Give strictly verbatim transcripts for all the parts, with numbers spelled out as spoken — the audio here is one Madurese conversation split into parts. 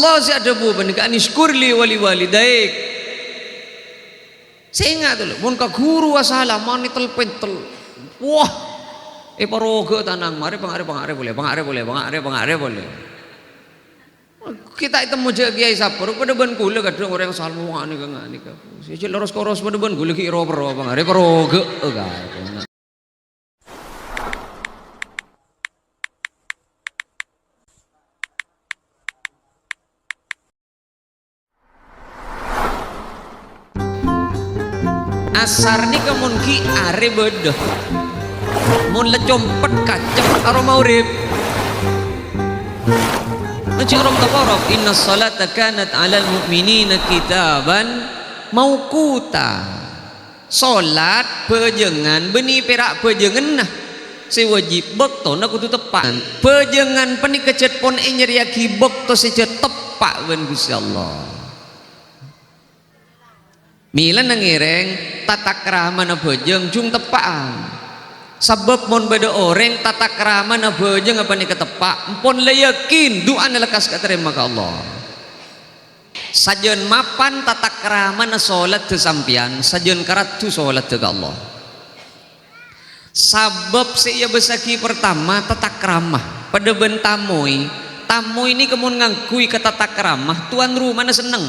Allah sè adhâbu panèka, "Anishkur li wa liwalidaik." Sènga' tolo, mon ka ghuru asala, mani tel-pentel. Wah, èparoghâ tanang, marè pangare, pangare polè, pangare polè, pangare, pangare polè. Kita ètemmo jâ' kèyaè saporana, padâ bân kaulâ kadhâng orèng salmo nganèka, nganèka. Sè jâ' loros-koros padâ bân kaulâ ghi' ro-, pèro, pangare paroghâ, ka. Asar nèka mon ghi' arè bâdâ. Mon la compet kacep aro maghrib. Ngajhi rom takorok, "Inna sholata kanat 'alal mu'minina kitaban mauquta." Solat bhâjângan bânnè pèra' bhâjânganna sè wajib, bâktona kodhu teppa'. Bhâjângan panèka jhât pon ènyarèyaghi bâkto sè jhât teppa' bân Ghustè Allah. Mèlana ngèrèng tatakramana bhâjâng jhung teppa'an. Sabâb mon bâdâ orèng tatakramana bhâjâng panèka teppa', empon la yakin du'ana lekkas katarèma ka Allah. Sajân mapan tatakramana solatta sampèyan, sajân karaddhu solatta ka Allah. Sabâb sè èabâssaghi partama tatakrama, padâ bân tamoy. Tamoy nèka mon ngangghuy ka tatakrama, towan romana senneng.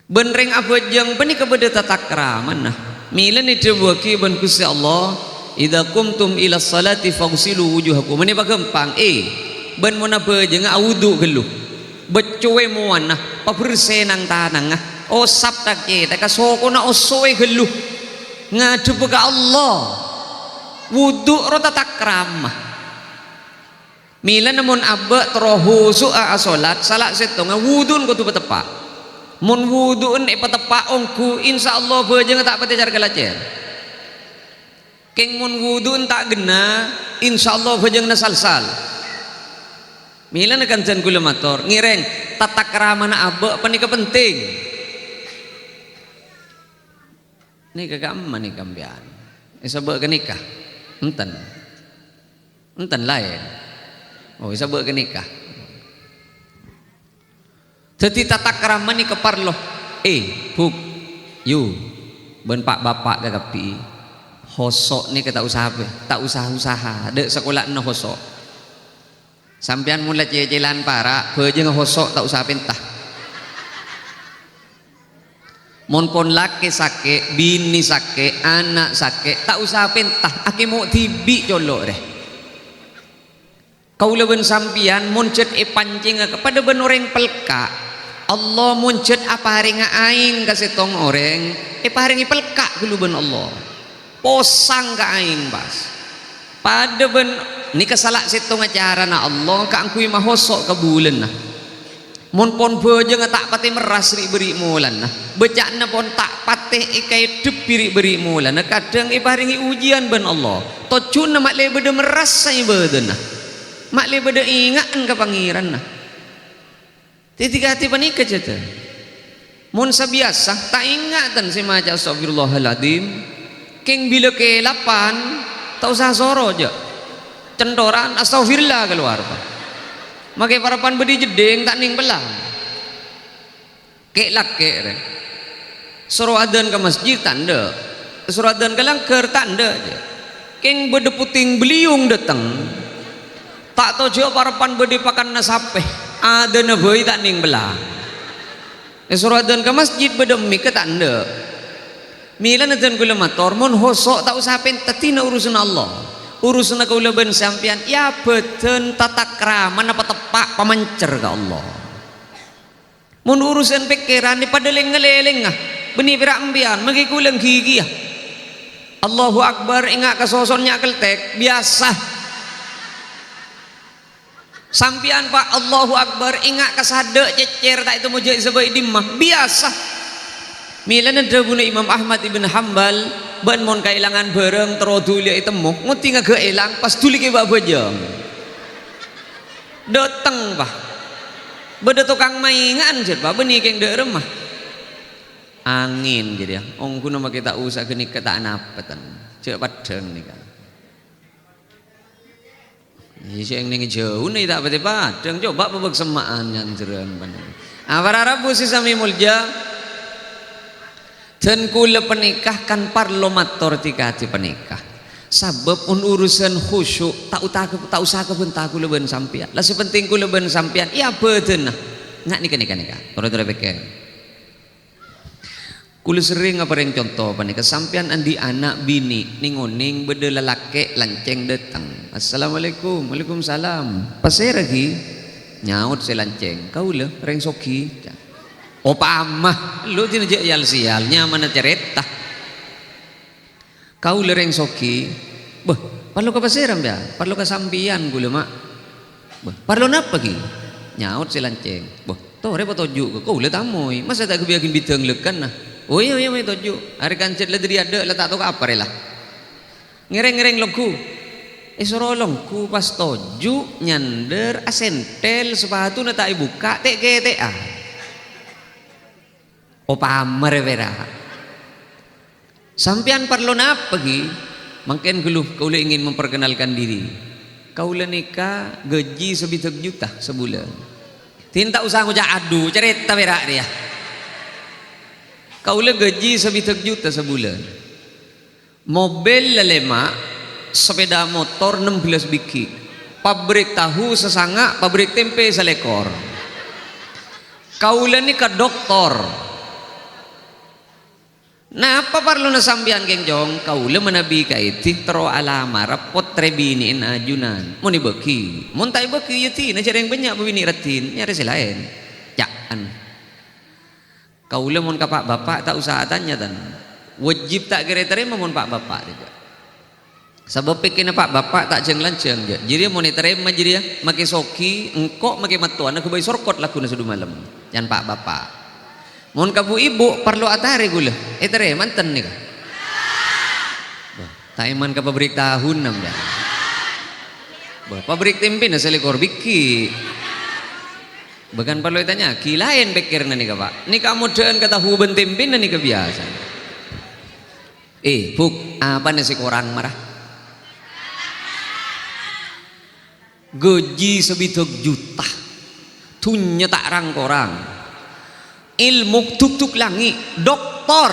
Bân rèng abhâjâng panèka bâdâ tatakramana. Mèlana èdhâbuwâghi bân Ghustè Allah, "Idza qumtum ila sholati faghsilu wujuhakum." Mènè paghâmpang, è, bân mon abhâjânga awudu' ghâllu. Beccowè mowana, pabersè nang-tanangnga, osap tak-cètakka, sokona osowè ghâllu. Ngadhebbhâ ka Allah. Wudu' ro tatakrama. Mèlana mon abâ' terro husu'a asolat, sala sèttonga wudu'en kodhu pateppa'. Mon wudu'en èpateppa' ongghu, insyaallah bhâjângnga ta' patè car-kalajâr. Kèng mon wudu'en ta' ghenna, insyaallah bhâjângnga sal-sal. Mèlana kanjeng kaulâ mator, ngèrèng tatakramana abâ' panèka penting. Nèka ka'emma nèka sampèyan? Èsabâ' ghânèka? Enten. Enten laèn. Oh, èsabâ' ghânèka. Dhâddhi tatakrama nèka parlo. Eh, Bu', Yu, bân Pa'-bapa' kakabbhi. Hoso' nèka ta' osa bâ-, ta' osa usaha. Dâ' sakola'anna hoso'. Sampèyan mon la cècèlan para', bhâjângnga hoso' ta' osa pènta. Mon pon lakè sakè', binè sakè', ana' sakè', ta' osa pènta, akèmo' dhibi' colo' rè. Kaulâ bân sampèyan mon jhât èpancènga ka padâ bân orèng pelka', Allah mon jhât aparènga aèng ka sèttong orèng, èparèngè pelka' ghâllu bân Allah. Posang ka aèng, pas. Padâ bân nèka sala sèttonga carana Allah kaangghuy mahoso' ka bulânna. Mon pon bhâjângnga ta' patè merras ri'-bâri' molana, bâca'anna pon ta' patè èkaèdhebbhi ri'-bâri' molana, kadhâng èparèngè ujiyân bân Allah. Tojjhuna ma'lè bâdâ merrassa è bâdânna, ma'lè bâdâ ènga'an ka Pangèranna. Dhâddhi, kadhi panèka, jhâdhân. Mon sabiyasa, ta' enga' ten sè maca astagfirullahaladzim. Kèng bilâ kèlapan, ta' osa soro, jhâ'. Cènthoran, astagfirullah kalowar, Pa'. Makè parappa'na bâdâ jeddhing, ta' nèng pella. Kè'-lakè', rè. Soro adân ka masjid, ta' endâ'. Soro adân ka langghâr, ta' endâ', jhâ'. Kèng bâdâ potèng beliung dâteng. Ta' tojjhâ' parappa'na bâdâ pakanna sapè, adânna bhâi ta' nèng pella. Èsoro adân ka masjid bâdâ emmèka ta' endâ'. Mèlana dân kaulâ mator, mon hoso' ta' osa pènta, dhina urusanna Allah. Urusanna kaulâ bân sampèyan, ya bâdân tatakramana pateppa' pamèncèr ka Allah. Mon urusan pèkkèran nè padâ lèng-ngalèlèngnga, bânnè pèra' empèyan, makè kaulâ ghighiyâ. Allahu Akbar, enga' ka soson nya' keltek, biyasa. Sampèyan, Pa', Allahu Akbar, enga' ka sadâ' cècèr, ta' ètemmo jhâ' èsabâ' è dimma, biyasa. Mèlana dhâbuna Imam Ahmad ibn Hambal, bâ'na mon kaèlangan bhârâng terro dhuli ètemmo, ngoddhinga ghâ' èlang, pas dhuli kèbâ' bhâjâng. Dâteng, Pa'. Bâdâ tokang maènga'an, jhât, Pa', bânnè kèng dâ' remma. Angèn, jârèya. Ongghuna makè ta' osa ghânèka ta' anapa, ten. Jhâ' peddhâng nèka. Iyâ, sè neng jhâuna ta' patè padhâng. Coba' pabâk semma'an nyanjhârân panèka. Ah, para rabu sè samè molja, dân kaulâ panèka kan parlo mator dhika-dhika panèka. Sabâb mon urusan khusyuk, ta' uta-, ta' osa kabânta kaulâ bân sampèyan. La sè pentèng kaulâ bân sampèyan, iyâ abâdâna. Nga' nèka, nèka, nèka. Torè-torè pèkkèr. Kaulâ serrèng aparèng conto panèka, sampèyan andi' ana' binè', neng-onèng bâdâ lalakè' lancèng dâteng. "Assalamualaikum." "Waalaikumsalam." "Pasèra, Ghi?" Nyaot sè lancèng, "Kaulâ, rèng soghi." Opama, lo' dina jhâ' yal-sèyal, nyamana carèta. "Kaulâ rèng soghi." "Bâh, parlo ka pasèra, Mbah?" "Parlo ka sampèyan kaulâ, Ma'." "Bâh, parlo napa, Ghi?" Nyaot sè lancèng. "Bâh, torè patoju' ka kaulâ tamoy. Masa ta' ghâbâyyâghi bidhâng lèkkan, nah?" "Oh, iyâ, iyâ, mè' toju'. Arè kanjât la dâri adâ' la ta' toka' apa rè, la." Ngèrèng-ngèrèng longghu. Èsoro longghu pas toju', nyandâr, asèntèl, sapatuna ta' èbukka', tè'-kètè'an. Opama rè pèra'. "Sampèyan parlo napa, Ghi?" "Mangkèn ghâllu, kaulâ ingin memperkenalkan diri. Kaulâ nèka ghâji sabidhâk juta sabulân." Dina ta' osa ngoca' adu, carèta pèra' rèya. "Kaulâ ghâji sabidhâk juta sabulân. Mobil la lèma', sapèda motor nem bellâs bighi', pabrik tahu sasanga', pabrik tèmpè salèkor. Kaulâ nèka doktor." "Napa parlona sampèyan, Kèng Cong?" "Kaulâ manabi ka èdhi terro alamara pottrè binè'na ajunan. Mon èbâghi, mon ta' èbâghi, iyâ dina jhâ' rèng bânnya' bâbinè' raddhin, nyarè sè laèn." Ca'an. "Kaulâ mon ka pa'-bapa' ta' osa atanya, tan. Wajib ta' kèra ètarèma mon pa'-bapa' rèya. Sabâb pèkkèna pa'-bapa' ta' jhâng-lanjhâng, jâ'. Jârèya mon ètarèma jârèya, makè soghi, engko' makè mattowana ghâbây sorkot lagghuna sè du malem, can pa'-bapa'. Mon ka bu-ibu, parlo atarè kaulâ, ètarèma enten nèka?" Bâh, ta' èman ka pabrik tahuna, Mbah. Bâh, pabrik tèmpèna salèkor bighi'. Bâh, kan parlo ètanya'aghi, laèn pèkkèranna nèka, Pa'. Nèka amodhâ'ân ka tahu bân tèmpèna nèka biyasa. Eh, Buk, apana sè korang mara? Ghâji sabidhâk juta. Dhunnya ta' rang-korang. Èlmo dhuk-dhuk langngè', doktor.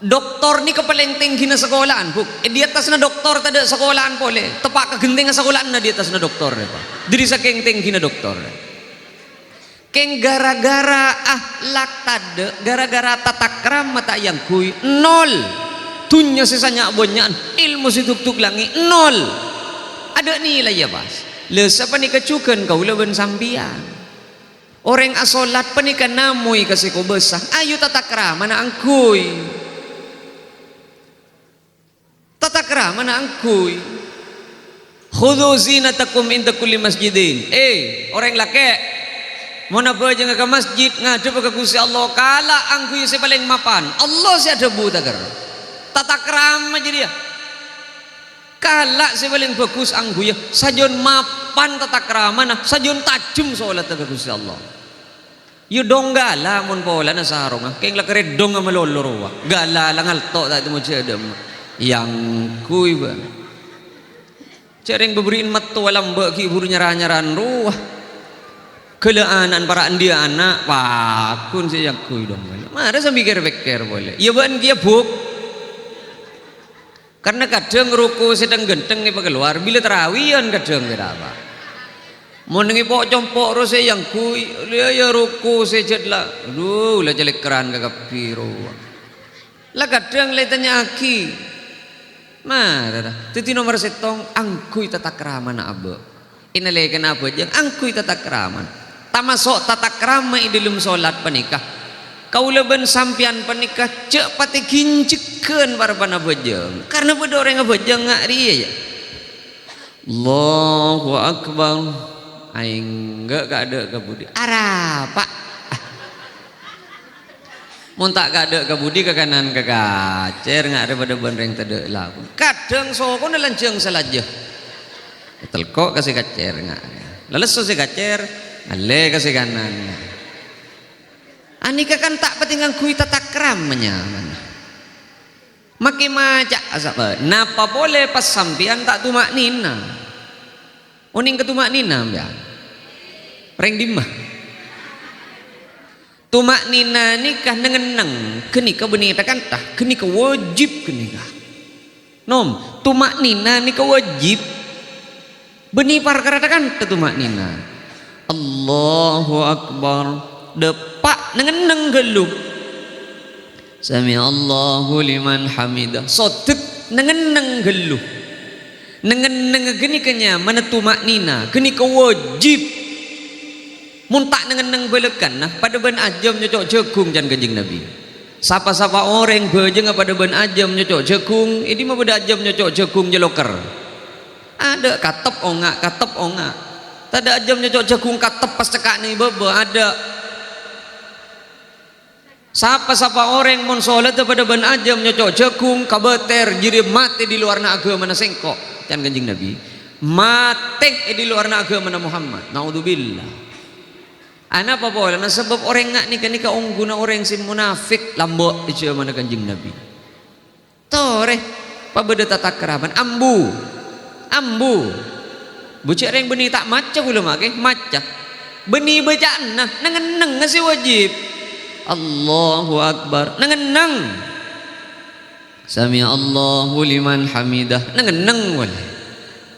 Doktor nèka palèng tèngghina sakola'an, Buk. È, di attasna doktor tadâ' sakola'an polè. Teppa' ka ghentèngnga sakola'anna di attasna doktor, rèpa. Dhâri sakèng tèngghina doktor. Kèng gara-gara akhlak tadâ', gara-gara tatakrama ta' èangghuy, nol. Dhunnya sè sanya'-bânnya'an, èlmo sè dhuk-dhuk langngè', nol. Adâ' nilai, yâ, pas. La, sapanèka jhughân kaulâ bân sampèyan. Orèng asolat panèka namoy ka sè kobâsa, ayo tatakramana angghuy. Tatakramana angghuy. "Khudzu zinatakum inda kulli masjidin." Eh, orèng lakè', mon abhâjângnga ka masjid, ngadhebbhâ ka Ghustè Allah, kala' angghuy sè palèng mapan. Allah sè adhâbu, taker. Tatakrama jârèya. Kala' sè palèng bhâghus angghuyyâ, sajân mapan tatakramana, sajân tajhem solatta ka Ghustè Allah. Yâ, dong gala mon polana sarongnga, kèng la karè dong malolo rowa. Gala la ngalto' ta' ètemmo jâ' dâ'emma. Èangghuy, bân. Jâ' rèng bâbâri'na mattowa lambâ' ghi' buru nyara-nyara'an rowa. Ghellâ' ana'na para' andi'â ana', paggun sè èangghuy dong gala. Mara sambi kèr-pèkkèr polè. Yâ, bân kèya, Buk. Karna kadhâng ruku' sè dhâng-ghântheng èpakalowar bilâ tarawiyân kadhâng kèra, Pa'. Mon èpo'-compo' ro sè èangghuy, lè, yâ ruku' sè jhât la, adhu, la calèkkeran kakabbhi rowa. La kadhâng la ètanya'aghi, mara ra. Dhâddhi nomer sèttong, angghuy tatakramana abâ'. È nalèkana abhâjâng, angghuy tatakrama. Tamaso' tatakrama è dhâlem solat panèka. Kaulâ bân sampèyan panèka jhâ' patè ginjhegghân parappa'na abhâjâng. Karna bâdâ orèng abhâjâng nga' rèya, yâ. Allahu Akbar. Aèngghâ' ka adâ' ka budi. Arapa'. Mon ta' ka adâ' ka budi, ka kanan ka kacèr, nga' rè padâ bân rèng tadâ' la. Kadhâng sokona lanjhâng salajâ. Ètelko' ka sè kacèr, nga' rè. Lalesso sè kacèr, ngallè ka sè kanan, nga'. Anèka kan ta' patè ngangghuy tatakrama nyamana. Makè maca'a sabâ, napa polè pas sampèyan ta' tuma'nina? Onèng ka tuma'nina, sampèyan? Rèng dimma? Tuma'nina nèka neng-enneng, ghânèka bânnè tha-kantha, ghânèka wajib ghânèka. Nom, tuma'nina nèka wajib. Bânnè parkara tha-kantha tuma'nina. Allahu Akbar. Dâpa' neng-enneng ghâllu. Sami'allahu liman hamidah. Sodek neng-enneng ghâllu. Neng-enneng ghânèka nyamana tuma'nina, ghânèka wajib. Mon ta' neng-enneng bâlâkana, padâ bân ajâm nyoco' jhâghung, can Kanjeng Nabi. Sapa-sapa orèng bhâjângnga padâ bân ajâm nyoco' jhâghung, è dimma bâdâ ajâm nyoco' jhâghung nyèlokèr? Adâ', katep onga', katep onga'. Tadâ' ajâm nyoco' jhâghung katep pas cekka' neng è bâbâ, adâ'. Sapa-sapa orèng mon solatta padâ bân ajâm nyoco' jhâghung, kabâter, jârèya matè di lowarra aghâmana sèngko', can Kanjeng Nabi. Matè è di lowarra aghâmana Muhammad. Naudzubillah. Anapa polana? Sabâb orèng nga' nèka-nèka ongghuna orèng sè monafèk lambâ' è jhâmanna Kanjeng Nabi. Torè, pabâdâ tatakraman. Ambu. Ambu. Bu cè' rèng bânnè ta' maca ghulâ makè? Maca. Bânnè bâca'anna, neng-ennengnga sè wajib. Allahu Akbar. Neng-enneng. Sami'allahu liman hamidah. Neng-enneng polè.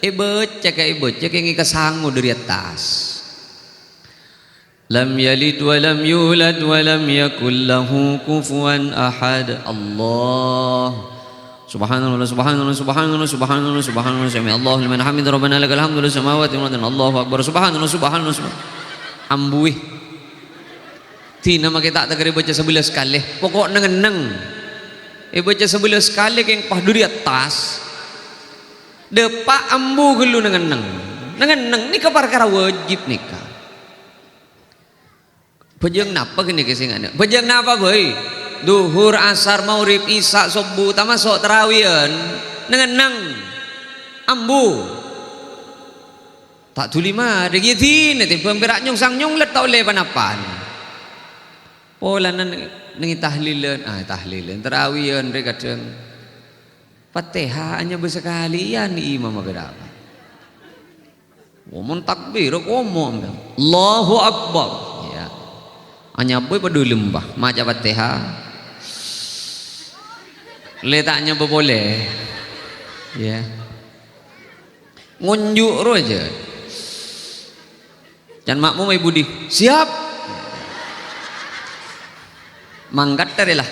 Èbâca ka èbâca kèngèng kasango dâri attas. Lam yalid wa lam yulad wa lam yakul lahu kufuwan ahad. Allah. Subhanallah, subhanallah, subhanallah, subhanallah, subhanallah. Sami'allahu liman hamidah, Rabbana lakal hamdu, lis samawati wal ardi. Allahu Akbar. Subhanallah, subhanallah, subhanallah. Ambuwi. Dina makè ta' taghâr èbâca sabellâs kalè. Pokok neng-enneng. Èbâca sabellâs kalè kèng pas dâri attas. Dâpa' ambu ghâllu neng-enneng. Neng-enneng nèka parkara wajib nèka. Bhâjâng napa ghânèka sè ngana'? Bhâjâng napa bhâi? Dhuhur, Asar, Maghrib, Isya, Subuh, tamaso' tarawiyan. Neng-enneng. Ambu. Ta' dhuli marè, iyâ dinah tèmbhâng pèra' nyongsang nyonglet ta' ollè pa-napa'an. Polana neng-, neng tahlilan, ah, tahlilan, tarawiyan rè kadhâng. Fatihah anyabâ sakalèyan imamma pèra'. Mon takbir, komo, Allahu Akbar. Ya. Anyabâ padâ lembah, maca Fatihah. Lè ta' anyabâ polè. Ya. Ngonjuk rowa jâ. Can makmum è budi, "Siap!" Mangkat tarè la.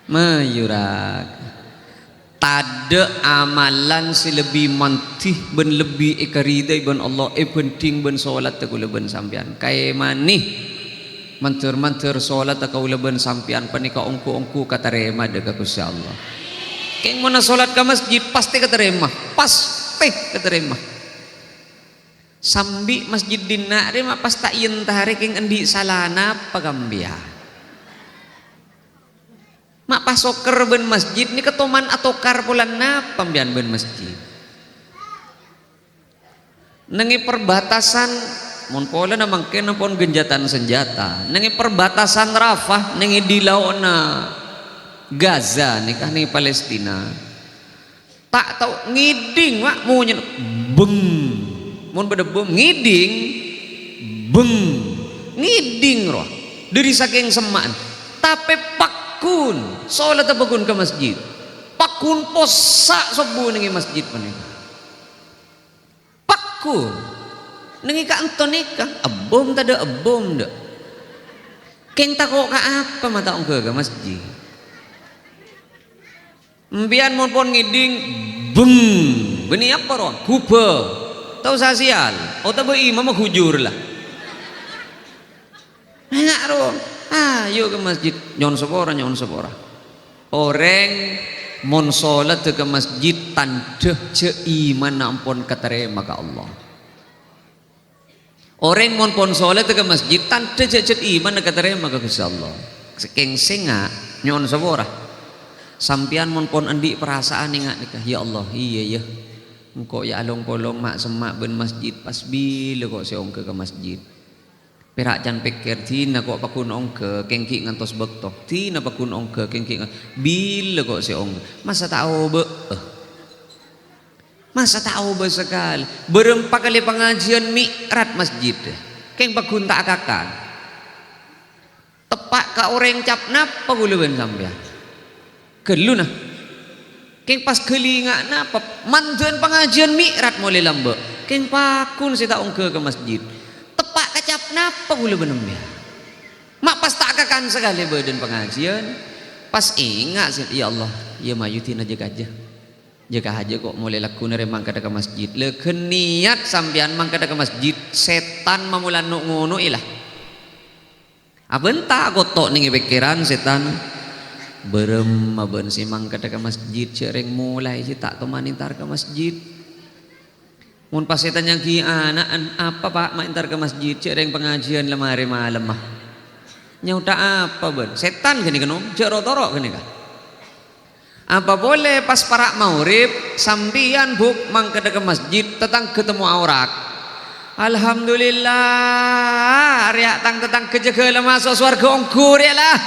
Mayu ra. Tadâ' amalan sè lebbi mandhi bân lebbi èkarèdai bân Allah èbhândhing bân solatta kaulâ bân sampèyan. Kaèmanè, mandhâr-mandhâr solatta kaulâ bân sampèyan panèka ongghu-ongghu katarèma dâ' ka Ghustè Allah. Kèng monna solat ka masjid, pastè katarèma. Pastè katarèma. Sambi masjid dinna' rè ma' pas ta' èentarè kèng andi' sala napa ka sampèyan. Ma' pas sokèr bân masjid nèka toman atokar polana napa sampèyan bân masjid. Neng è perbatasan, mon polana mangkèn ampon genjatan senjata. Neng è perbatasan Rafah, neng è di lao'na Gaza nèka, neng è Palestina. Ta' tao ngèdhing, wa', monyèna beng. Mon bâdâ bom, ngèdhing, beng. Ngèdhing rowa. Dâri sakèng semma'na. Tapè pagghun, solatta pagghun ka masjid. Pagghun possa' sobbhu neng è masjid panèka. Pagghun. Neng è ka'anto nèka, ebbom tadâ' ebbom, dâ'. Kèng tako' ka apa ma' ta' ongghâ ka masjid? Empèyan mon pon ngèdhing, beng! Bânnè apa rowa? Ghubâ. Ta' osa sèyal. Otabâ imamma ghujur la. Enga' rowa. Ayo ka masjid. Nyo'on sapora, nyo'on sapora. Orèng mon solatta ka masjid tandhâ jhâ' imanna ampon katarèma ka Allah. Orèng mon pon solatta ka masjid, tandhâ jhâ'-jhâ' imanna katarèma ka Ghustè Allah. Sakèng sènga', nyo'on sapora. Sampèyan mon pon andi' parasa'an enga' nèka, "Ya Allah, iyâ, yâ. Engko' yâ along-polong ma'-semma' bân masjid, pas bilâ ko' sè ongghâ ka masjid?" Pèra' can pèkkèr, "Dina ko' pagghun ongghâ, kèng ghi' ngantos bâkto. Dina pagghun ongghâ, kèng ghi' nga-, bilâ ko' sè ongghâ? Masa ta' obâ'â?" Masa ta' obâ sakalè? Bârâmpa kalè pangajiyân mi'raj masjid. Kèng paggun ta' akakan. Teppa' ka orèng cap napa kaulâ bân sampèyan? Ghâllu, na. Kèng pas ghâlinga' napa? Mandhâ'ân pangajiyân mi'raj molè lambâ'. Kèng paggun sè ta' ongghâ ka masjid. Teppa' ka cap napa kaulâ bân sampèyan? Ma' pas ta' akakan sakalè bâdâna pangajiyân. Pas enga' sè, "Ya Allah, iyâ mayu dina jâgâ ajâ." Jâgâ ajâ ko' molè lagghuna rè mangkadhâ ka masjid. Lè ghân niyat sampèyan mangkadhâ ka masjid, sètan mamola no'-ngono'è la. Abânta koto' neng è pèkkèran sètan. Bârâmma bân sè mangkadhâ ka masjid, jhâ' rèng molaè jiyâ ta' toman entar ka masjid. Mon pas ètanya'aghi ana'na, "Apa, Pa', ma' entar ka masjid?" "Jhâ' rèng pangajiyân la marè malemma." "Nyaoda apa bân?" "Sètan ghânèka, Nom, jhâ' ro'-toro' ghânèka." Apa polè pas para' maghrib, sampèyan, Bu', mangkadhâ ka masjid, tatangghâ temmo aorak. "Alhamdulillah, arèya' tang tatangghâ jâgâ la maso' sowarghâ ongghu rèya la."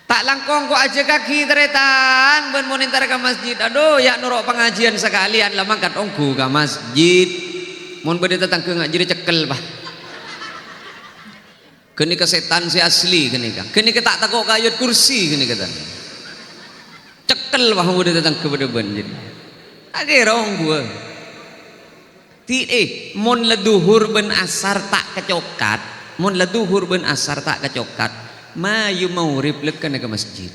Ta' langkong ko' ajâgâghi tarètan bân mon entar ka masjid. Adhu, ya' noro' pangajiyân sakalèyan la mangkat ongghu ka masjid. Mon bâdâ tatangghâ nga' jârèya cekkel, Pa'. Ghânèka sètan sè asli ghânèka. Ghânèka ta' tako' ka ayat kursi ghânèka, tan. Cekkel, Pa', mon bâdâ tatangghâ bâdâ bân jârèya. Ta' kèra ongghuwâ. Ti-, eh, mon la dhuhur bân asar ta' kacokat, mon la dhuhur bân asar ta' kacokat, mayu maghrib lèkana ka masjid.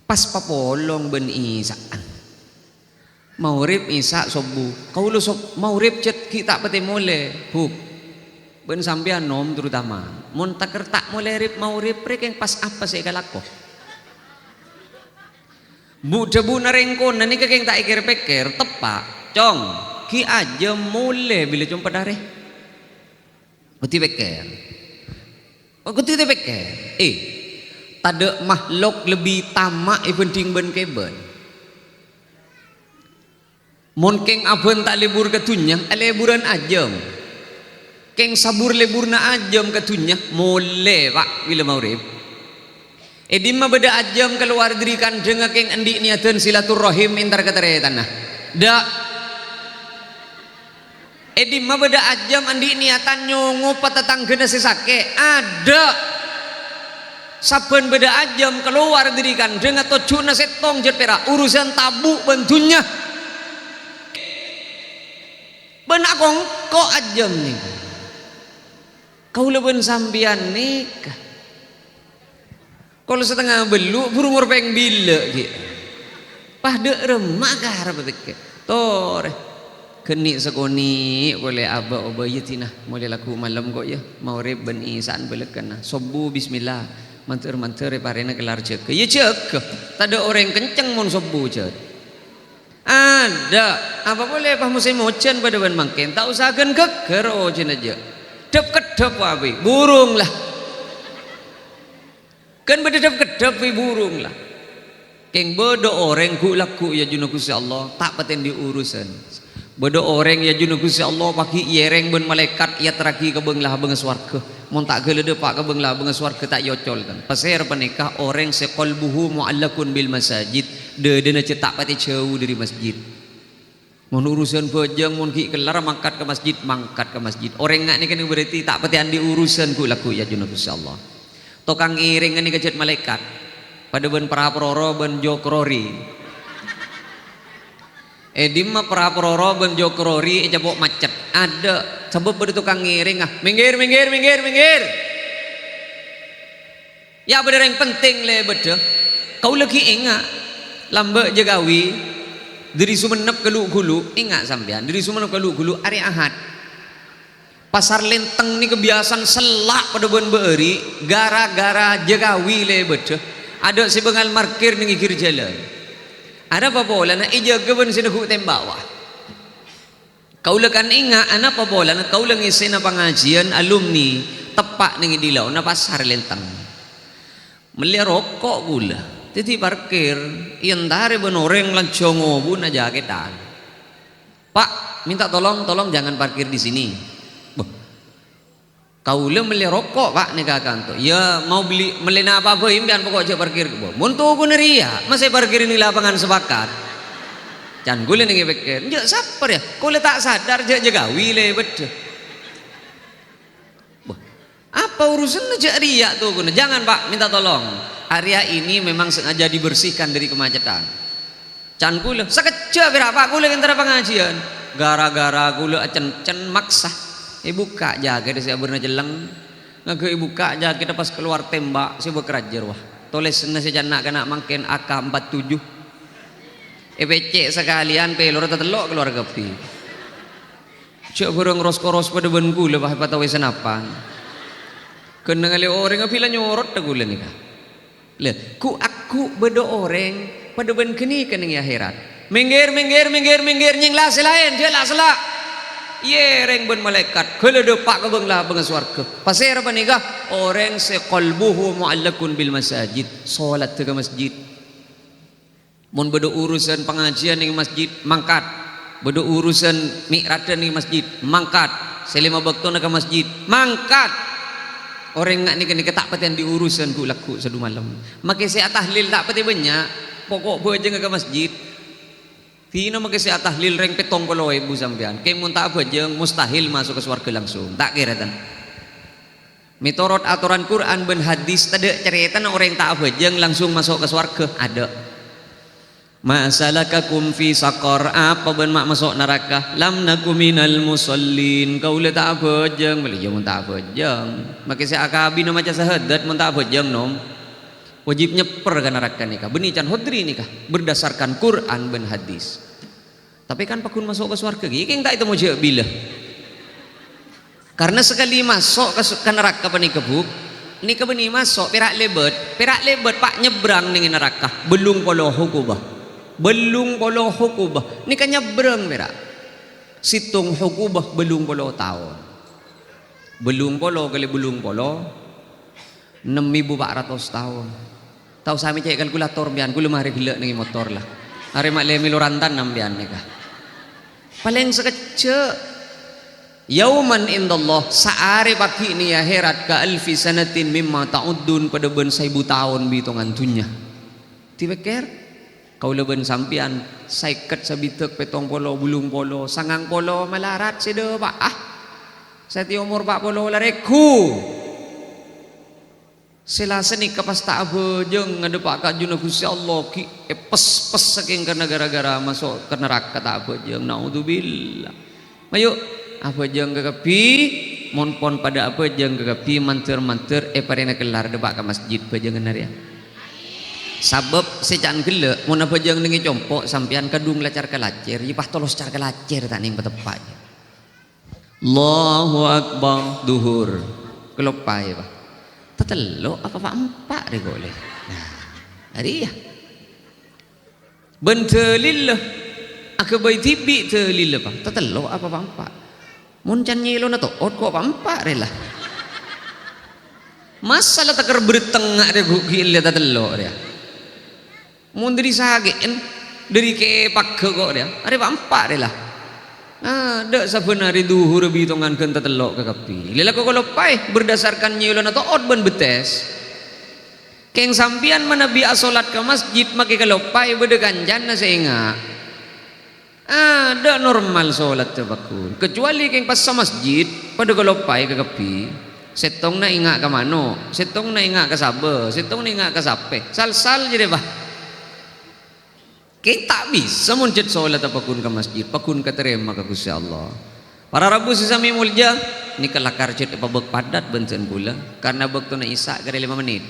Pas papolong bân isa'an. Maghrib, isa', sobbhu. Kaulâ sob-, maghrib cèt ghi' ta' patè molè, Bu'. Bân sampèyan, Nom, terutama. Mon takèr ta' molè rib-, maghrib rè kèng pas apa sè èkalako? Bu-, dhâbuna rèng kona nèka kèng ta' èkèr-pèkkèr, teppa', Cong, ghi' ajâm molè bilâ compat arè. Kodhu pèkkèr. Kodhu ta' pèkkèr. Eh, tadâ' makhluk lebbi tama' èbhândhing bân kèbân. Mon kèng abân ta' lebur ka dhunnya, alèburân ajâm. Kèng sabur leburna ajâm ka dhunnya, molè, Pa', bilâ maghrib. È dimma bâdâ ajâm kalowar dâri kandhângnga kèng andi' niyaddhân silaturrahim entar ka tarètanna? Dâ'. È dimma bâdâ ajâm andi' niyatan nyongopa tatangghâna sè sakè'? Adâ'. Sabbhân bâdâ ajâm kalowar dâri kandhângnga tojjhuna sèttong jhât pèra', urusan tabu' bân dhunnya. Bân akongko' ajâm nèka. Kaulâ bân sampèyan nèka. Kol satengnga bâllu', buru morpèng bilâ, ghi'. Pas dâ' remma ka arep pèkkèr. Torè. Ghâni' sakonè' polè abâ'-obâ, iyâ, dinah. Molè lagghu' malem, ko', iyâ. Maghrib bân isa'an bâlâkana. Sobbhu, bismillah. Mandhâr-mandhâr, è parèna kellar jâgâ. Iyâ, jâgâ. Tadâ' orèng kenceng mon sobbhu, jhât. Adâ'. Apa polè pas mosèm ojhân padâ bân mangkèn. Ta' osa ghân ghâggâr ojhânna, jhâ'. Dhâp-keddhâp, wa, bi. Burung, la. Kan bâdâ dhâp-keddhâp bi' burung, la. Kèng bâdâ orèng ghu'-, lagghu' è ajunna Ghustè Allah, ta' patè andi' urusan. Bâdâ orèng è ajunna Ghustè Allah paghi' èyèrèng bân malaèkat, èyaterraghi ka bâng-labângnga sowarghâ. Mon ta' ghellâ' dâpa' ka bâng-labângnga sowarghâ, ta' èocol, tan. Pasèra panèka orèng sè qalbuhu mu'allaqun bil masajid, dâdâna jhâ-, ta' patè jhâu dâri masjid. Mon urusan bhâjâng, mon ghi' kellar mangkat ka masjid, mangkat ka masjid. Orèng nga' nèka berarti ta' patè andi' urusan ghu'-, lagghu' è ajunna Ghustè Allah. Tokang ngèrèng nèka jhât malaèkat. Padâ bân pra-pororo bân jokrori. È dimma pra-pororo bân jokrori ècapo' macet? Adâ', sabâb bâdâ tokang ngèrèng, ah, "Minggir, minggir, minggir, minggir!" Ya, bâdâ rèng penting lè bâdâ. Kaulâ ghi' enga'. Lambâ' Jhâkawi, dâri Songennep ka Lu'-Ghulu', enga' sampèyan, dâri Songennep ka Lu'-Ghulu', arè Ahad. Pasar Lenteng nèka biyasana sella' padâ bân bâ'âri', ghârâ-ghârâ Jhâkawi lè bâdâ. Adâ' sè bângal markir neng ghighir jhâlân. Arapa polana? Èjâgâ bân sè neggu' tèmba', wa. Kaulâ kan enga', anapa polana kaulâ ngèssèna pangajiyân alumni teppa' neng è dhilaona Pasar Lenteng. Mellè roko' kaulâ, dhâddhi parkir, èentarè bân orèng lanjhâng ngobuna jakètan. "Pak, minta tolong, tolong jangan parkir di sini." Bâh, Kaulâ mellè roko', Pak, nèka kanto. Ya, mau beli, mellè napa bhâi sampèyan, pokok jhâ' parkir. Bâh, mon tokona rèya, masa parkir neng lapangan sepakat. Can kaulâ nèng èpèkkèr, "Jâ' sapa rèya? Kaulâ ta' sadar jâ' jâgâwi lè bâdâ." Wah, apa urusanna jâ' rèya tokona? Jangan, Pak, minta tolong. Area ini memang sengaja dibersihkan dari kemacetan. Can kaulâ, sakejjhâ' pèra', Pak, kaulâ èntara pangajiân. Gara-gara kaulâ acèncèn maksa. Èbukka' jakètta sè abârna cellèng. Ngaghâ èbukka' jakètta pas kalowar tembak sè bâ' karajâr, wah. Tolèsanna sè can na'-kana' mangkèn A K empat tujuh. Èpècè' sakalèyan pèlorra tatello' kalowar kabbhi. Jâ' bhârâng ros-koros padâ bân kaulâ, pas èpatawè sanapan. Ghân nangalè orèng abhilâ nyorot dâ' kaulâ nèka. Lè, ghu'-agghu' bâdâ orèng padâ bân ghânèka nèng è akhèrat. "Mèngghir, mèngghir, mèngghir, mèngghir, nyèngla sè laèn, jâ' la'-sella'." Èyèrèng bân malaèkat, ghellâ' dâpa' ka bâng-labângnga sowarghâ. Pasèra panèka? Orèng sè qalbuhu mu'allaqun bil masajid, solatta ka masjid. Mon bâdâ urusan pangajiân nèng masjid, mangkat. Bâdâ urusan mi'radan nèng masjid, mangkat. Sè lèma bâktona ka masjid, mangkat. Orèng nga' nèka-nèka ta' patè andi' urusan ghu'-lagghu' sadhumalem. Makè sè atahlil ta' patè bânnya', poko' bhâjângnga ka masjid. Dinah makè sè atahlil rèng pèttong polo èbu sampèyan. Kèng mon ta' abhâjâng, mustahil maso' ka sowarghâ langsung. Ta' kèra, tan? Mètorot atoran Qur'an bân hadis, tadâ' carètana orèng ta' abhâjâng langsung maso' ka sowarghâ. Adâ'. "Ma salakakum fi saqar?" Apa bâ'na ma' maso' naraka? "Lam naku minal musallin." Kaulâ ta' abhâjâng. Bâli, iyâ, mon ta' abhâjâng. Makè sè akabina maca sahadat mon ta' abhâjâng, nom. Wajib nyèppèr ka naraka nèka. Bânnè can Hodri nèka. Berdasarkan Qur'an bân hadis. Tapè kan pagghun maso' ka sowarghâ, ghi' kèng ta' ètemmo jâ' bilâ. Karna sakalè maso' ka, ka naraka panèka, Bu, nèka bânnè maso', pèra' lèbât, pèra' lèbât, Pak, nyabbrang nèng naraka, bâllung polo hukubah. Bâllung polo hukubah, nèka nyabbrang pèra'. Sèttong hukubah bâllung polo taon. Bâllung polo kalè bâllung polo, ennem èbu pa' ratos taon. Ta' osa mè' cè' kalkulator, sampèyan, kaulâ marè ghellâ' nèng motor, la. Arè ma' lè mèlo rantan, sampèyan, nèka. Palèng sakejjhâ'. "Yauman indallah, saarè pagghi' nèng è akhèrat, ka alfi sanatin mimma ta'uddun, padâ bân saèbu taon bitongan dhunnya." Dipèkkèr, kaulâ bân sampèyan, saèket, sabidhâk, pèttong polo, bâllung polo, sangang polo, malarat sè dâpa'a. Satèya omor pa' polo la règhu. Sè la sanèka pas ta' abhâjâng ngadheppa' ka ajunanna Ghustè Allah, ghi' èpès-pès sakèng karna gara-gara maso' ka naraka ta' abhâjâng. Naudzubillah. Mayu, abhâjâng kakabbhi, mon pon padâ abhâjâng kakabbhi, mandhâr-mandhâr èparèngana kellar dhâpa' ka masjid bhâjânganna rèya. Sabâb sè can ghellâ', mon abhâjâng nèng è compo', sampèyan kadhung la car-kalacèr, iyâ pas tolos car-kalacèr ta' nèng pateppa'. Allahu Akbar, dhuhur. Kaloppaè, Pa'. Tatello' apa pa' empa' rè, kok, lè? Nah, arèya. Bân dalilla, aghâbây dhibi' dalilla, Pa'. Tatello' apa pa' empa'? Mon can nyèlona to'ot, kok pa' empa' rè, la? Masa la takèr bârtengnga' rè, ghu-, ghi' ellè tatello' rèya? Mon dâri sakè'en, dâri kèpagghâ kok rèya, arè pa' empa' rè la. Adâ' sabbhân arè dhuhur bitongan ghân tatello' kakabbhi. Lè la kok kaloppaè, berdasarkan nyèlona to'ot bân bettès. Kèng sampèyan manabi asolat ka masjid makè kaloppaè bâdâ kancana sè enga'. Adâ' normal solatta pagghun, kecuali kèng pas ka masjid, padâ kaloppaè kakabbhi. Sèttongnga enga' ka mano', sèttongnga enga' ka sabâ, sèttongnga enga' ka sapè. Sal-sal jârèya, Pa'. Kèng ta' bisa mon jhât solatta pagghun ka masjid, pagghun katarèma ka Ghustè Allah. Para rabu sè samè molja, nèka lakar jhât èpabâk paddhât bân dân kaulâ, karna bâktona Isya' karè lèma mennit.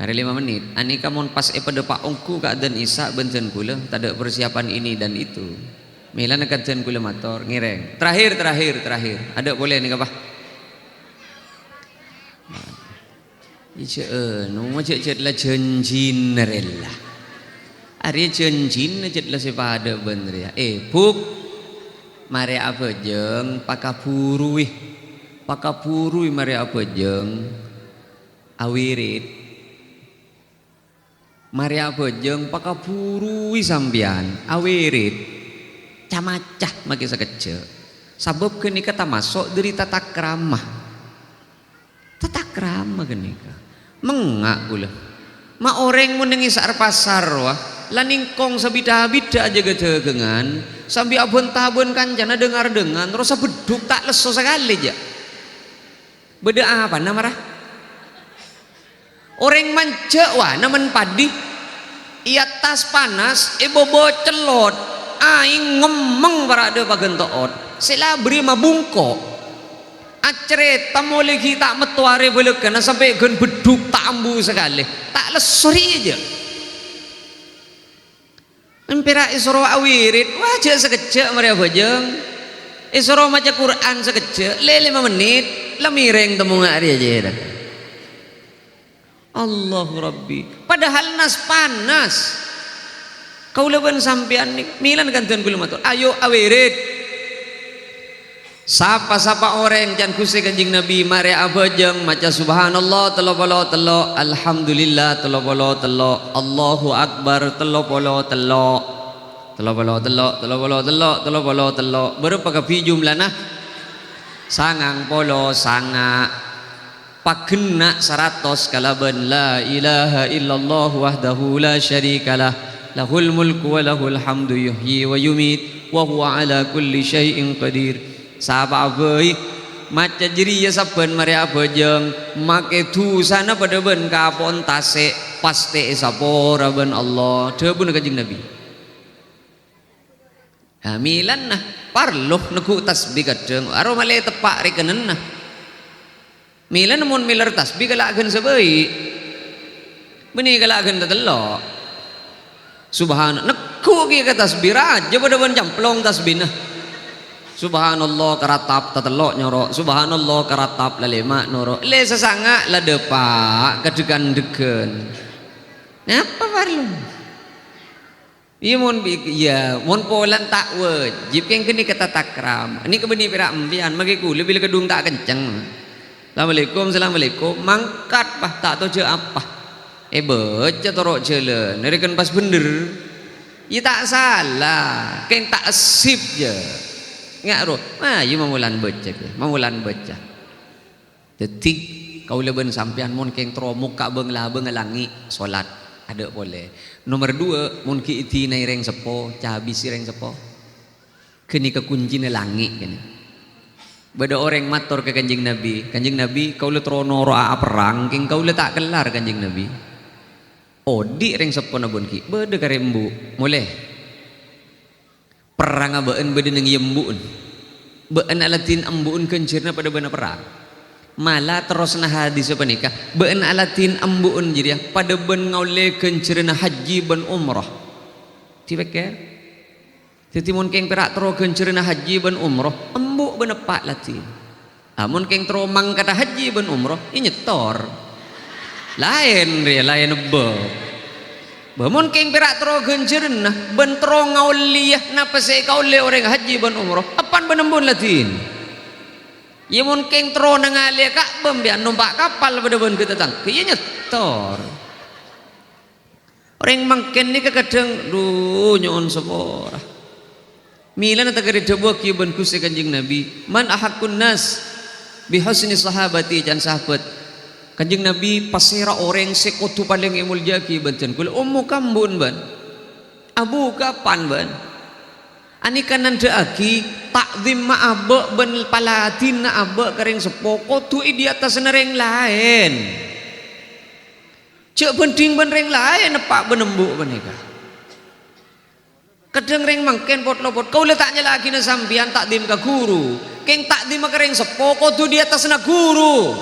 Arè lèma mennit. Anèka mon pas èpadâpa' ongghu ka adzan Isya' bân dân kaulâ, tadâ' persiapan ini dan itu. Mèlana ka dân kaulâ mator, ngèrèng. Terakhir, terakhir, terakhir. Adâ' polè nèka, Pa'. Ijâ, anu, jhâ', jhât la jhânjhina rè la. Arè jhânjhina jhât la sè padâ bân rèya. Eh, Bu', marè abhâjâng, pakabhuruwi. Pakabhuruwi marè abhâjâng. Awirid. Marè abhâjâng pakabhuruwi sampèyan, awirid. Ca-maca makè sakejjhâ'. Sabâb ghânèka tamaso' dâri tatakrama. Tatakrama ghânèka. Mengnga' kaulâ. Ma' orèng mon nèng è sa'ar pasar, wah. La nèngkong sabidhâ-bidhâ ajâgâ dhâghângan, sambi abân-tabân kancana dhângar-dhângan, terros sabeddhuk ta' lesso sakalè, jâ'. Bâdâ apana mara? Orèng manjâ', wa, namen paddhi. È attas panas, è bâbâ cellot, aèng ngemmeng para' dhâ' paghânto'ot. Sè la bâri' mabungko'. Acarèta molè ghi' ta' metto arè bâlâkana sampè' ghân beddhuk ta' ambu sakalè. Ta' lesso rèya, jâ'. Empèra èsoro awirid, wah, jâ' sakejjhâ' marè abhâjâng. Èsoro maca Qur'an sakejjhâ', lè lèma mennit, la mèrèng temmongnga' rèya jâ'. Allahu Rabbi. Padahal nas-panas. Kaulâ bân sampèyan nè-, mèlana kandhân kaulâ mator, ayo awirid. Sapa-sapa orèng can Ghustè Kanjeng Nabi marè abhâjâng maca subhanallah tello polo tello', alhamdulillah tello polo tello', Allahu Akbar tello polo tello'. Tello polo tello', tello polo tello', tello polo tello'. Bârâmpa kabbhi jumlana? Sangang polo sanga'. Paghenna' saratos kalabân la ilaha illallah wahdahu la syarikalah, lahul mulku wa lahul hamdu yuhyi wa yumit, wa huwa ala kulli syai'in qadir. Sapa'a bhâi maca jârèya sabbhân marè abhâjâng, makè dhusana padâ bân kapo'na tasè', pastè èsapora bân Allah. Dhâbuna Kanjeng Nabi. Ha, mèlana parlo neggu' tasbih kadhâng, aro malè teppa' rèkennanna. Mèlana mon mèler tasbih kala' ghân sabâi'. Bânnè kala' ghân tatello'. Subhana-, neggu' kèya ka tasbih, rajâ padâ bân camplong tasbihna. Subhanallah karatap tatello' nyoro', subhanallah karatap lalèma' noro'. Lè sasanga' la dâpa' ka dhâ-kandhâghân. Napa parlo? Iyâ, mon bi-, iyâ, mon polana ta' wâjib, kèng ghânèka tatakrama. Nèka bânnè pèra' empèyan, makè kaulâ bilâ kadhung ta' kenceng. Assalamualaikum, assalamualaikum. Mangkat, pa, ta' tao jâ' apa. Èbâca toro' jhâlân, rèken pas bhendher. Iyâ, ta' sala, kèng ta' sip, jâ'. Nga' ro, ayo mamolan bâca, kè, mamolan bâca. Dhâddhi, kaulâ bân sampèyan mon kèng terro mokka' bâng-labângnga langngè', solat, adâ' polè. Nomer duwâ', mon ghi' èdinaè rèng seppo, cabisi rèng seppo. Ghânèka kuncina langngè', ghânèka. Bâdâ orèng mator ka Kanjeng Nabi, "Kanjeng Nabi, kaulâ terro noro'a aperrang, kèng kaulâ ta' kellar, Kanjeng Nabi." Odi' rèng seppona bân ghi', bâdâ karè embu', molè. Perrangnga bâ'ân bâdâ neng è embu'en. Bâ'ân aladhin embu'en ghânjhârânna padâ bân aperrang. Mala terrosna hadis panèka, bâ'ân aladhin embu'en jârèya padâ bân ngaollè ghânjhârânna hajji bân umrah. Dipèkkèr. Dhâddhi, mon kèng pèra' terro ghânjhârânna hajji bân umrah, embu' bân eppa' ladhin. Amon kèng terro mangkata hajji bân umrah, iyâ nyètor. Laèn rèya, laèn ebbâ. Bâ, mon kèng pèra' terro ghânjhârânna bân terro ngaollèya napa sè èkaollè orèng hajji bân umrah, eppan bân embu'en ladhin. Iyâ, mon kèng terro nangalèya Ka'bah, empèyan nompa' kapal padâ bân ghâ-, tatangghâ, iyâ nyètor. Orèng mangkèn nèka kadhâng, dhu, nyo'on sapora. Mèlana taghâri dhâbuwaghi bân Ghustè Kanjeng Nabi, "Man ahaqqun nas bi husni sahabati," can sahabat Kanjeng Nabi, "Pasèra orèng sè kodhu palèng èmoljâ'aghi bân dân kaulâ?" Ommuka embu'en bân. Abuka eppan bân. Anèka nandhâ'aghi ta'dhimma abâ' bân paladhinna abâ' ka rèng seppo kodhu è di attasna rèng laèn. Jhâ' bhândhing bân rèng laèn eppa' bân embu' panèka. Kadhâng rèng mangkèn pot-lopot, kaulâ ta' nyala'aghina sampèyan ta'dhim ka ghuru. Kèng ta'dhimma ka rèng seppo kodhu di attasna ghuru.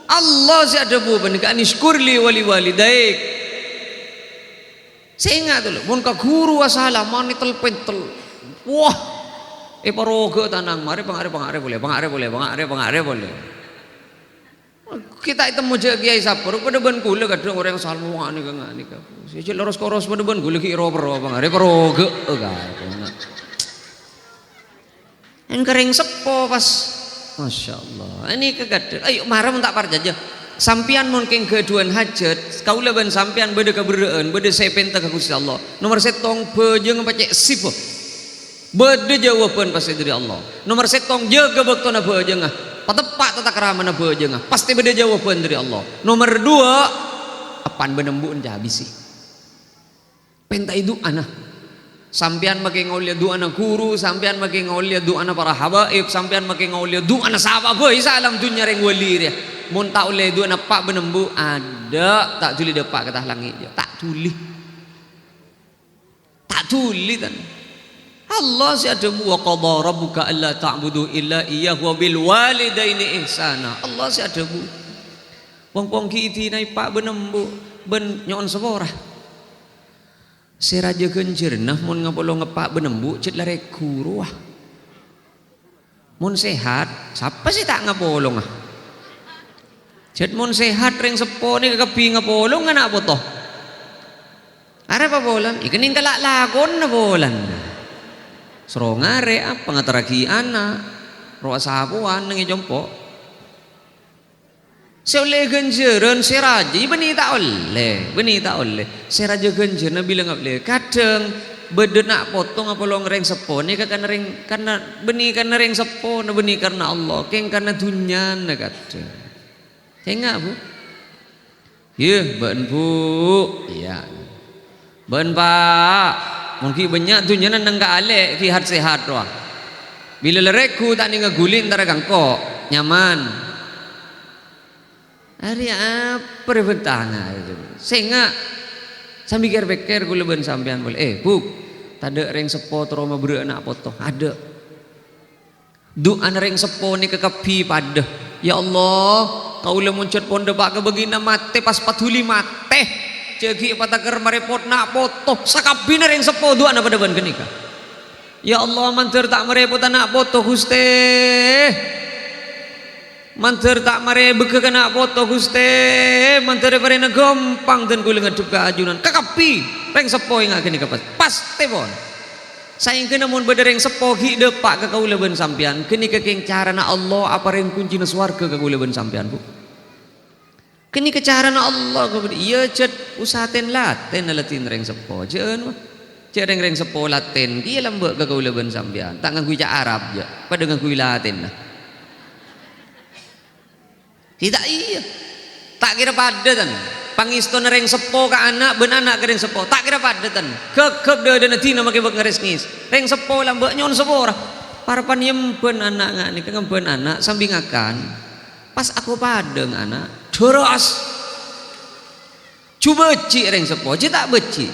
Allah sè adhâbu panèka, "Anishkur li wa li walidaik." Sènga' tolo, mon ka ghuru asalaman èntel-pèntel. Wah, èparoghâ tanang, marè panga'rè, panga'rè polè, panga'rè polè, panga'rè, panga'rè polè. Ghi' ta' ètemmo jâ' kèyaè saparo, padâ bân kaulâ kadhâng orèng salmo nga' nèka, nga' nèka. Sè jhâ' loros-koros padâ bân kaulâ ghi' ro-, pèro, panga'rè, paroghâ'â ka. Èngkarèng seppo pas. Masya Allah. Nèka kadhâng. Ayo, mara mon ta' parcajâ. Sampèyan mon kèng ghâdhuwân hajhât, kaulâ bân sampèyan bâdâ kaberrâ'ân, bâdâ sè èpènta ka Ghustè Allah. Nomer sèttong, bhâjângnga pacè' sèpo. Bâdâ jâwâbhân pastè dâri Allah. Nomer sèttong, jâgâ bâktona bhâjângnga. Pateppa' tatakramana bhâjângnga. Pastè bâdâ jâwâbhân dâri Allah. Nomer duwâ', eppan bân embu'en cabisi. Pèntaè du'ana. Sampèyan makè ngaollè du'ana ghuru, sampèyan makè ngaollè du'ana para habaib, sampèyan makè ngaollè du'ana sapa bhâi saalam dhunnya rèng wali rèya. Mon ta' ollè du'ana eppa' bân embu', adâ', ta' dhuli dâpa' ka ta' langngè', jâ'. Ta' dhuli. Ta' dhuli, tan. Allah sè adhâbu, "Wa qadha rabbuka alla ta'budu illa iyyahu wa bil walidaini ihsana." Allah sè adhâbu. Wong-wong ghi' èdinaè eppa' bân embu', bân nyo'on sapora. Sè rajâ ghânjhârânna mon ngapolong eppa' bân embu' jhât la rèng ghuru, ah. Mon sehat, sapa sè ta' ngapolonga? Jhât mon sehat rèng seppo nèka kabbhi ngapolong ana' poto. Arapa polana? Èkennèng kala' lakona polana. Soro ngarè' apa ngaterraghi ana', rowa sapowan neng è compo'. Sè ollè ghânjhârân sè rajâ, iyâ bânnè ta' ollè, bânnè ta' ollè. Sè rajâ ghânjhârânna bilâng ollè. Kadhâng bâdâ na' poto ngapolong rèng seppo nèka karna rèng, karna, bânnè karna rèng seppona, bânnè karna Allah, kèng karna dhunnyana kadhâng. Sènga', Bu? Iyâ, bâ'en, Bu. Iyâ. Bâ'en, Pa'. Mon ghi' bânnya' dhunnyana neng ka alè', ghi' hat-sehat rowa. Bilâ la rèng ghuru ta' nèng ghuli entara ka engko', nyaman. Arèya apa rè bhântanga? Sènga'. Sambi kèr-pèkkèr kaulâ bân sampèyan polè. Eh, Bu, tadâ' rèng seppo terro maberrâ'â na' poto. Adâ'. Du'ana rèng seppo nèka kabbhi padâ. "Ya Allah, kaulâ mon jhât pon dâpa' ka bâgina matè, pas padhuli matè. Jhâ' ghi' èpataker marèpot na' poto." Sakabbhina rèng seppo du'ana padâ bân ghânèka. "Ya Allah, mandhâr ta' marèpota na' poto, Ghustè. Mandhâr ta' marè bâgâ ka na' poto, Ghustè. Mandhâr èparèngana ghâmpang dân kaulâ ngaddhep ka ajunan." Kakabbhi rèng seppo ènga' ghânèka pas. Pastè pon. Saèngghâna mon bâdâ rèng seppo ghi' dâpa' ka kaulâ bân sampèyan, ghânèka kèng carana Allah aparèng koncina sowarghâ ka kaulâ bân sampèyan, Bu. Ghânèka carana Allah, iyâ, jhât usaha ten-laten aladhin rèng seppo, jhâ' anu, jhâ' rèng-rèng seppo laten, ghiyâ lambâ' ka kaulâ bân sampèyan, ta' ngangghuy ca' Arab, jhâ', padâ ngangghuy latenna. Sè ta' iyâ. Ta' kèra padâ, tan. Pangèstona rèng seppo ka ana' bân ana' ka rèng seppo. Ta' kèra padâ, tan. Ghâghâp dâdâna dina makè bâk ngarès-ngès. Rèng seppo lambâ' nyo'on sapora. Parappa'na èmbhân ana' nga' nèka ngembhân ana' sambi ngakan. Pas akopadhâng ana', dârâs. Jhubâji' rèng seppo, jhâ' ta' bâji'.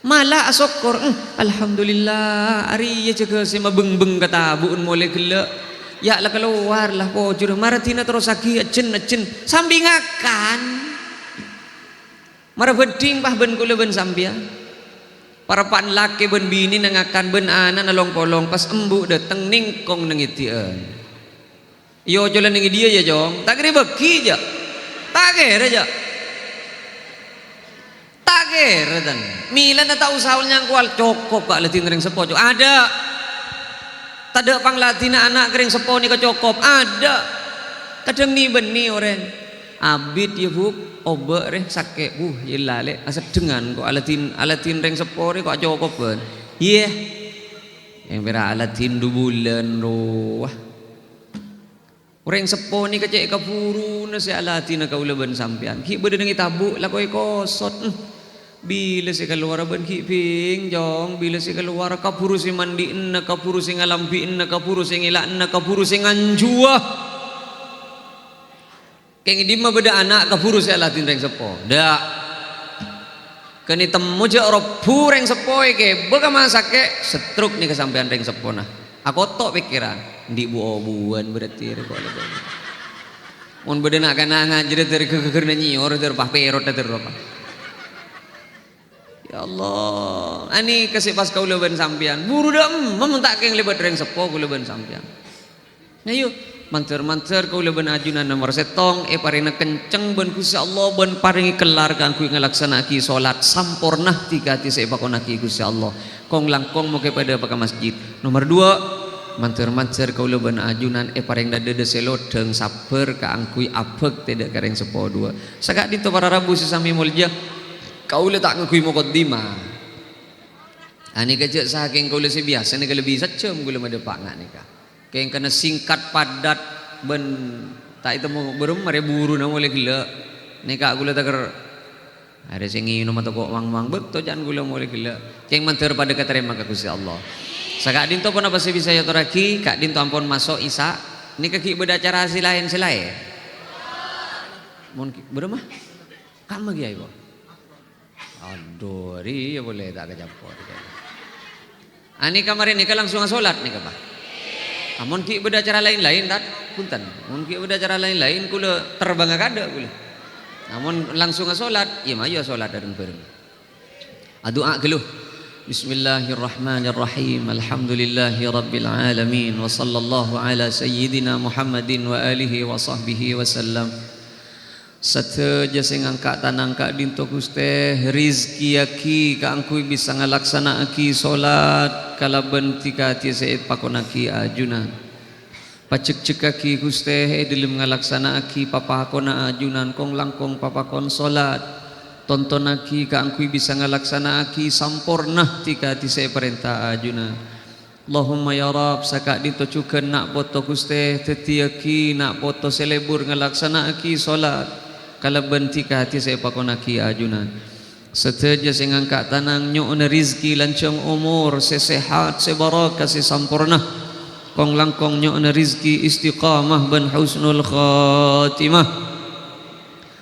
Mala asokkor, "Eh, alhamdulillah, arèya jâgâ sè mabeng-beng ka tabu'en molè ghellâ'. Ya' la kalowar la pojhur, mara dina terrossaghi ajjhân-ajjhân sambi ngakan." Mara bhândhing, Pa', bân kaulâ bân sampèyan. Parappa'na lakè bân binèna ngakan bân ana'na long-polong, pas embu' dâteng nèngkong neng èddi'ân. Iyâ, ocola neng è dhiyâ, yâ, Cong. Ta' kèra èbâghi, jhâ'. Ta' kèra, jhâ'. Ta' kèra, tan. Mèlana ta' osa nyangkowal, cokop, Ka', aladhin rèng seppo, Cong. Adâ'. Tadâ' pangladhinna ana' ka rèng seppo nèka cokop. Adâ'. Kadhâng nè-bânnè orèng. Abit, yâ, Bu'. Obâ' rè, sakè'. Wuh, yâ lalè'. Aseddhengan, ko', aladhin, aladhin rèng seppo rè, ko', acokop, bân. Iyâ. Èng pèra' aladhin du bulân, rowa. Orèng seppo nèka cè' kabhuruna sè aladhina kaulâ bân sampèyan. Ghi' bâdâ neng è tabu', la koè kosot. Hmm. Bilâ sè kalowara bân ghi' bhing, Cong. Bilâ sè kalowara, kabhuru sè mandi'na, kabhuru sè ngalambi'na, kabhuru sè ngèla'na, kabhuru sè nganjhuwâ. Kèng è dimma bâdâ ana' kabhuru sè aladhin rèng seppo? Dâ'. Kènè temmo jhâ' robbu rèng seppo èkèbâ ka masakè', setruk nèka sampèyan rèng seppona. Akoto' pèkkèran, "Andi' bu-obuwân berarti rè kok lè bân." Mon bâdâ na'-kana' ngajhâr dâri ghâghâghârna nyèyor dâri pas pèrot dâri ropa. Ya Allah, anèka sè pas kaulâ bân sampèyan. Buru dâ' emma mon ta' kèng lèbât rèng seppo kaulâ bân sampèyan. Ayo, mandhâr-mandhâr kaulâ bân ajunan nomer sèttong, èparèngana kenceng bân Ghustè Allah, bân parèngè kellar kaangghuy ngalaksana'aghi solat samporna dhika-dhika sè èpakonnaghi Ghustè Allah. Kong-langkong mokè padâ ka masjid. Nomer duwâ', mandhâr-mandhâr kaulâ bân ajunan èparèngana dâdâ sè lodhâng sabbhâr kaangghuy abhâktè dâ' ka rèng seppo duwâ'. Saka'dinto para rabu sè samè molja, kaulâ ta' ngangghuy mokoddimah. Anèka jhâ' sakèng kaulâ sè biyasa nèka lebbi sajjhâm kaulâ madâpa' nga' nèka. Kèng karna singkat padat bân ta' ètemmo bârâmma rè buruna molè ghellâ'. Nèka kaulâ takèr Arè sè ngènoma toko' wang-wang, bâkto ca'na kaulâ molè ghellâ'. Kèng mandhâr padâ katarèma ka Ghustè Allah. Saka'dinto ponapa sè bisa èyatorraghi? Ka'dinto ampon maso' Isya. Nèka ghi' bâdâ acara sè laèn-sè laèn? Mon ghi-, bârâmma? Kamma ghi' aèbo? Adhu, arèya polè ta' kacapot. Anèka marè nèka langsung asolat nèka, Pak. Amon ghi' bâdâ acara laèn-laèn, Tad, bhunten. Mon ghi' bâdâ acara laèn-laèn, kaulâ terbhângnga kaadâ' kaulâ. Amon langsung asolat, iyâ mayu asolat rèng-bhâreng. Adu'a ghâllu. Bismillahirrahmanirrahim. Alhamdulillahirabbil alamin. Wa sallallahu ala sayyidina Muhammadin wa alihi wa sahbihi wa sallam. Sadhâjâ sè ngangka' tanang ka'dinto, Ghustè, rizkiyaghi kaangghuy bisa ngalaksana'aghi solat kalabân dhika-dhika sè èpakonnaghi ajunan. Pajhekjhekkaghi, Ghustè, è dhâlem ngalaksana'aghi papakonna ajunan, kong-langkong papakon solat. Tontonnaghi kaangghuy bisa ngalaksana'aghi samporna dhika-dhika sè èparènta ajunan. Allahumma ya Rabb, saka'dinto jhughân na' poto, Ghustè, dhâddhiyâghi na' poto sè lebur ngalaksana'aghi solat kalabân dhika-dhika sè èpakonnaghi ajunan. Sadhâjâ sè ngangka' tanang nyo'ona rizki lanjhâng omor sè sehat, sè barokah, sè samporna. Kong-langkong nyo'ona rizki istiqamah bân husnul khatimah.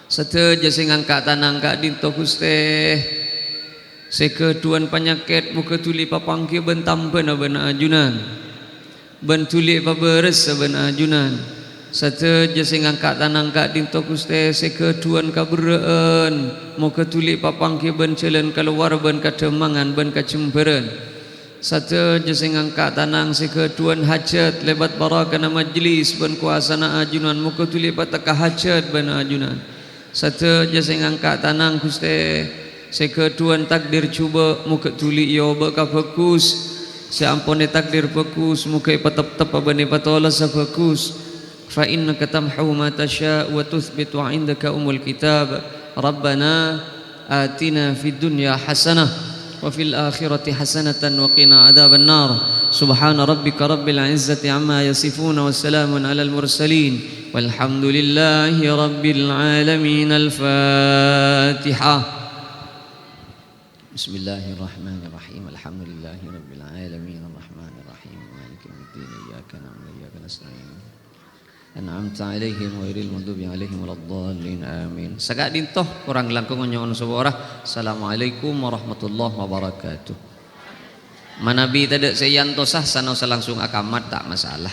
Sadhâjâ sè ngangka' tanang ka'dinto, Ghustè, sè ghâdhuwân panyakèt, moghâ dhuli papangghi bân tambhâna bân ajunan, bân dhuli pabârâssa bân ajunan. Sadhâjâ sè ngangka' tanang ka'dinto, Ghustè, sè ghâdhuwân kaberrâ'ân, moghâ dhuli papangghi bân jhâlân kalowar bân kadhâmangan bân kajembhârân. Sadhâjâ sè ngangka' tanang sè ghâdhuwân hajhât lèbât barakana majlis bân kowasana ajunan, moghâ dhuli patekka hajhât bân ajunan. Sadhâjâ sè ngangka' tanang, Ghustè, sè ghâdhuwân takdir jhubâ', moghâ dhuli èobâ ka bhâghus. Sè ampon ètakdir bhâghus, moghâ èpateptep bân èpatolosa bhâghus. Fa innaka tamhu ma tasya' wa tutsbitu 'indaka umul kitab. Rabbana atina fid dunya hasanah wa fil akhirati hasanatan wa qina adzabannar. Subhana rabbika rabbil izzati amma yasifun wa salamun alal mursalin. Walhamdulillahi rabbil alamin. Al-Fatihah. Bismillahirrahmanirrahim. Alhamdulillahi rabbil alamin. Arrahmanirrahim. Maliki yaumiddin. Iyyaka na'budu wa iyyaka nasta'in. An'amta 'alaihim ghairil maghdubi 'alaihim waladdallin. Amin. Saka'dinto korang langkong nyo'on sapora. Assalamualaikum warahmatullahi wabarakatuh. Manabi tadâ' sè èyantosa, sanaosa langsung akamat, ta' masalah.